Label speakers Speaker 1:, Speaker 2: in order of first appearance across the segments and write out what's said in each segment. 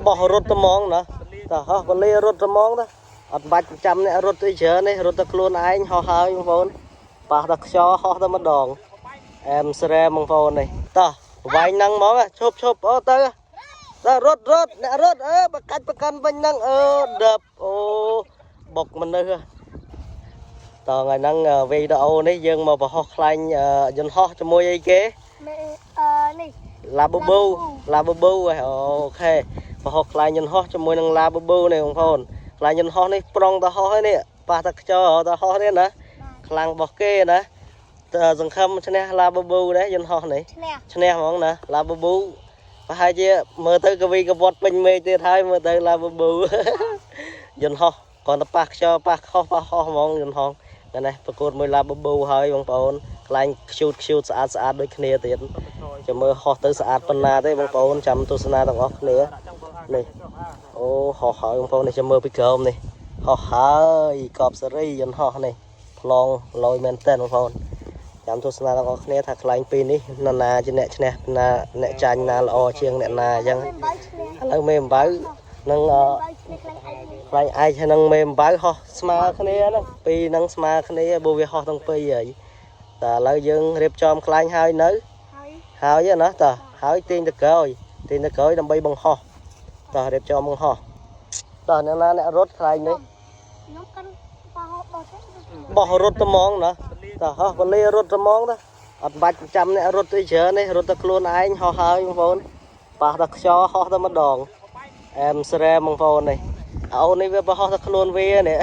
Speaker 1: បោះរត់ត្មងណាតោះហោះបលីរត់ត្មងទៅអត់បាច់ចាំអ្នករត់អីច្រើនទេរត់តែខ្លួនឯងហោះហើយបងប្អូនប៉ះដល់ខ្យល់ហោះតែម្ដងអែមស្រែបងប្អូននេះតោះប្រវែងហ្នឹងហ្មងឈប់ឈប់អូទៅតើរត់រត់អ្នករត់អើបកាច់ប្រកាន់វិញហ្នឹងអឺដប់អូបុកមនុស្សតថ្ងៃហ្នឹងវីដេអូនេះយើងមកបង្ហោះខ្លែងយន្តហោះជាមួយអីគេ
Speaker 2: មេអឺនេះ
Speaker 1: ឡាប៊ូប៊ូឡាប៊ូប៊ូហ៎ OK បង្ហោះខ្លែងយន្តហោះជាមួយនឹងឡាប៊ូប៊ូនេះបងប្អូនខ្លែងយន្តហោះនេះប្រុងទៅហោះហើយនេះប៉ះតែខ្យល់ទៅហោះនេះណាខ្លាំងរបស់គេណាតើសង្ឃឹមឈ្នះឡាប៊ូប៊ូដែរយន្តហោះនេះ
Speaker 2: ឈ្នះ
Speaker 1: ឈ្នះហ្មងណាឡាប៊ូប៊ូប្រហែលជាមើលទៅកវីកវត្តពេញមេឃទៀតហើយមើលទៅឡាប៊ូប៊ូ យន្តហោះគ្រាន់តែប៉ះខ្យល់ប៉ះខុសប៉ះហោះហ្មងយន្តហោះតែនេះប្រកួតមួយឡាប៊ូប៊ូហើយបងប្អូនខ្លែងខ្ជូតខ្ជូតស្អាតស្អាតដូចគ្នាទៀតចាំមើលហោះទៅស្អាតប៉ុណ្ណាទេបងប្អូនចាំទស្សនាទាំងអស់គ្នានេះអូហោះហើយបងប្អូននេះចាំមើលពីក្រោមនេះហោះហើយកប់សេរីយន្តហោះនេះប្លង់លយមែនតើបងប្អូន ចាំទស្សនាទាំងអស់គ្នាថាខ្លែងពីរនេះនរណាជាអ្នកឈ្នះណាអ្នកចាញ់ណាល្អជាងអ្នកណាអញ្ចឹង
Speaker 2: មេបើឈ្នះ
Speaker 1: ឥឡូវមេអំបៅនឹងអឺ
Speaker 2: បើឈ្នះខ្លាំងឯង
Speaker 1: ខ្លែងឯកហើយនឹងមេអំបៅហោះស្មើគ្នាហ្នឹងពីរហ្នឹងស្មើគ្នាបើវាហោះទាំងពីរហើយតែឥឡូវយើងរៀបចំខ្លែងហើយនៅ
Speaker 2: ហើយ
Speaker 1: ហើយណាតោះហើយទាញទៅក្រោយទាញទៅក្រោយដើម្បីបង្ហោះតោះរៀបចំបង្ហោះតោះអ្នកណាអ្នករត់ខ្លែងនេះ
Speaker 2: ខ្ញុំកាន់បោះបោះទេ
Speaker 1: បោះរត់ត្មងណាតោះហោះបលីរត់ត្មងទៅអត់បាច់ចាំអ្នករត់អីច្រើនទេរត់តែខ្លួនឯងហោះហើយបងប្អូនប៉ះដល់ខ្យល់ហោះតែម្ដងអែមស្រែបងប្អូននេះអូននេះវាបោះតែខ្លួនវានេះ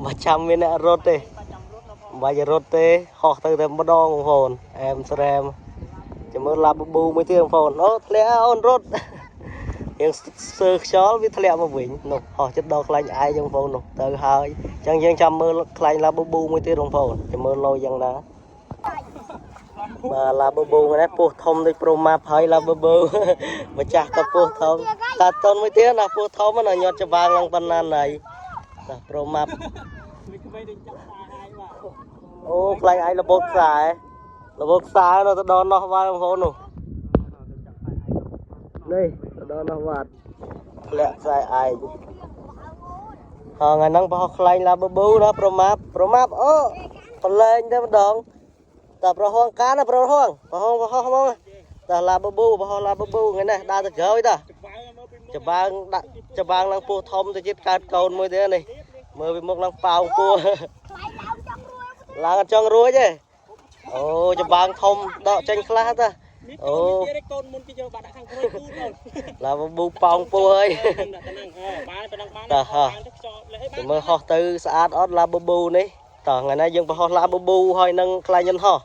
Speaker 1: មិនចាំមានអ្នករត់ទេមិនបាច់រត់ទេហោះទៅតែម្ដងបងប្អូនអែមស្រែមចាំមើលឡាបប៊ូមួយទៀតបងប្អូនអូធ្លាក់អូនរត់ រៀងសើខ្យល់វាធ្លាក់មកវិញនោះហោះចិត្តដល់ខ្លាញ់ឯងបងប្អូននោះទៅហើយអញ្ចឹងយើងចាំមើលខ្លាញ់ឡាប៊ូប៊ូមួយទៀតបងប្អូនចាំមើលលយយ៉ាងណាបាទឡាប៊ូប៊ូនេះពោះធំដូចប្រូម៉ាប់ហើយឡាប៊ូប៊ូ ម្ចាស់ក៏ពោះធំតាតូនមួយទៀតណាពោះធំណាញាត់ច្បាងឡើងប៉ុណ្ណាណៃតាប្រូម៉ាប់អូខ្លាញ់ឯងរបូតខ្សែរបូតខ្សែនៅទៅដល់នោះបាទបងប្អូននោះនេះទៅដល់នោះបាទ ធ្លាក់ខ្សែឯងហងថ្ងៃហ្នឹងបោះខ្លែងឡាបប៊ូណាប្រម៉ាប់ប្រម៉ាប់អូប្រឡែងតែម្ដងតើប្រហងកាណាប្រហងប្រហងប្រហោះហ្មងតើឡាបប៊ូបោះឡាបប៊ូថ្ងៃនេះដើរទៅក្រោយតើច្បាងដាក់ច្បាងឡើងពោះធំទៅទៀតកើតកូនមួយទៀតនេះមើលពីមុខឡើងប៉ោងពោះ
Speaker 2: ខ្លាយឡើងចង់រួច
Speaker 1: ឡើងអត់ចង់រួចទេអូច្បាងធំដកចេញខ្លះតើ
Speaker 3: អូទៀតកូនមុនគេយកបាត់ដាក់ខាងក្រោយគូកូន
Speaker 1: ឡាបប៊ូប៉ោងពោះហើយ
Speaker 3: ដាក់ទៅហ្នឹងអបានប៉ុណ្ណឹងបាន
Speaker 1: តើហោះ
Speaker 3: ទៅខ្យល់លេះ
Speaker 1: ទៅមើលហោះទៅស្អាតអត់ឡាប៊ូប៊ូនេះតោះថ្ងៃនេះយើងបង្ហោះឡាប៊ូប៊ូហើយនឹងខ្លែងយន្តហោះ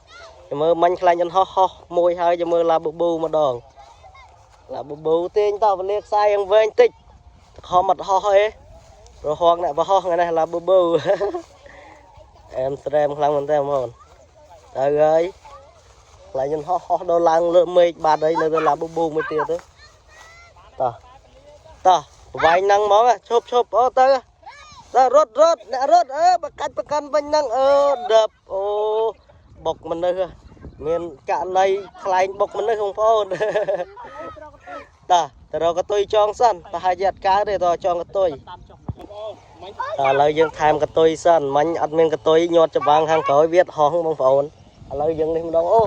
Speaker 1: ទៅមើលមិញខ្លែងយន្តហោះហោះមួយហើយទៅមើលឡាប៊ូប៊ូម្ដងឡាប៊ូប៊ូទាញតោះវលាខ្សែយ៉ាងវែងតិចខំអត់ហោះអីប្រហងអ្នកបង្ហោះថ្ងៃនេះឡាប៊ូប៊ូ អែមស្រែមខ្លាំងមែនតើបងប្អូនទៅហើយខ្លែងយន្តហោះហោះដល់ឡើងលើមេឃបាត់ហើយនៅទៅឡាប៊ូប៊ូមួយទៀតទៅតោះតោះប្រវែងហ្នឹងហ្មងឈប់ឈប់អូទៅ តើរត់រត់អ្នករត់អើបកាច់ប្រកាន់វិញហ្នឹងអឺដប់អូបុកមនុស្សមានករណីខ្លែងបុកមនុស្សបងប្អូន តើទៅរកកតុយចងសិនប្រហែលជាអត់កើតទេតើចងកតុយ
Speaker 3: តាមចុះបងប្អូនមិញ
Speaker 1: តើឥឡូវយើងថែមកតុយសិនមិញអត់មានកតុយញាត់ច្បាំងខាងក្រោយវាហោះបងប្អូនឥឡូវយើងនេះម្ដងអូ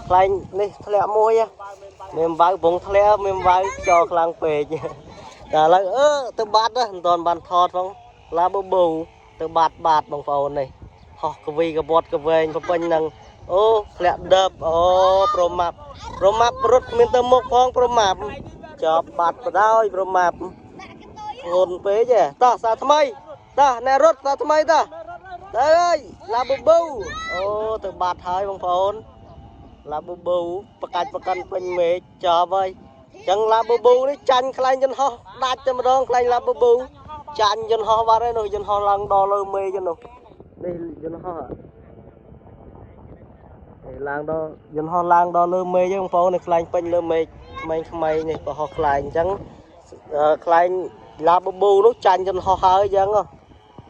Speaker 1: ខ្លែងនេះធ្លាក់មួយមានវៅពងធ្លាក់មានវៅចោខ្លាំងពេក តែឥឡូវអឺទៅបាត់ណាមិនទាន់បានថតផងឡាប៊ូប៊ូទៅបាត់បាត់បងប្អូននេះហោះកវីកវត្តកវែងពពេញហ្នឹងអូធ្លាក់ដឹបអូប្រម៉ាប់ប្រម៉ាប់រត់គ្មានទៅមុខផងប្រម៉ាប់ចប់បាត់បដ ாய் ប្រម៉ាប់
Speaker 2: ដាក់កតុយ
Speaker 1: ងូនពេកហ៎តោះសាថ្មីតោះអ្នករត់សាថ្មីតោះទៅហើយឡាប៊ូប៊ូអូទៅបាត់ហើយបងប្អូនឡាប៊ូប៊ូបកាច់ប្រកាន់ពេញមេឃចប់ហើយចឹងឡាប៊ូប៊ូនេះចាញ់ខ្លែងយន្តហោះដាច់តែម្ដងខ្លែងឡាប៊ូប៊ូចាញ់យន្តហោះបាត់ហើយនោះយន្តហោះឡើងដល់លើមេឃនោះនេះយន្តហោះនេះឡើងដល់យន្តហោះឡើងដល់លើមេឃហ្នឹងបងប្អូននេះខ្លែងពេញលើមេឃក្មេងៗនេះបើហោះខ្លែងអញ្ចឹងខ្លែងឡាប៊ូប៊ូនោះចាញ់យន្តហោះហើយអញ្ចឹង